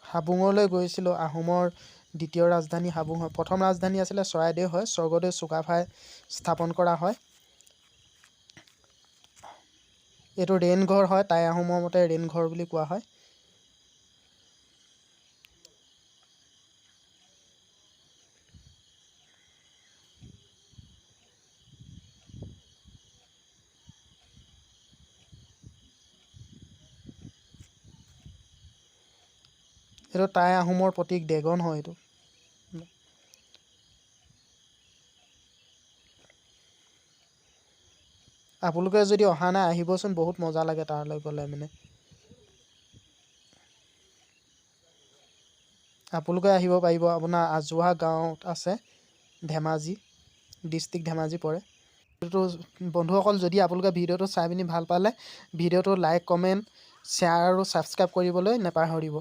হাবুঙলৈ গৈছিলোঁ। আহোমৰ দ্বিতীয় ৰাজধানী হাবুং হয়। প্ৰথম ৰাজধানী আছিলে চৰাইদেউ হয়, স্বৰ্গদেউ চুকাফাই স্থাপন কৰা হয়। এইটো ৰেইনঘৰ হয়, টাই আহোমৰ মতে ৰেইনঘৰ বুলি কোৱা হয়। এইটো টাই আহোমৰ প্ৰতীক ডেগন হয় এইটো। আপোনালোকে যদি অহা নাই আহিবচোন, বহুত মজা লাগে তালৈ গ'লে মানে। আপোনালোকে আহিব পাৰিব। আপোনাৰ আজোহা গাঁৱত আছে, ধেমাজি ডিষ্ট্ৰিক্ট, ধেমাজি পৰে। এইটো বন্ধুসকল, যদি আপোনালোকে ভিডিঅ'টো চাই পিনি ভাল পালে, ভিডিঅ'টো লাইক, কমেণ্ট, শ্বেয়াৰ আৰু ছাবস্ক্ৰাইব কৰিবলৈ নাপাহৰিব।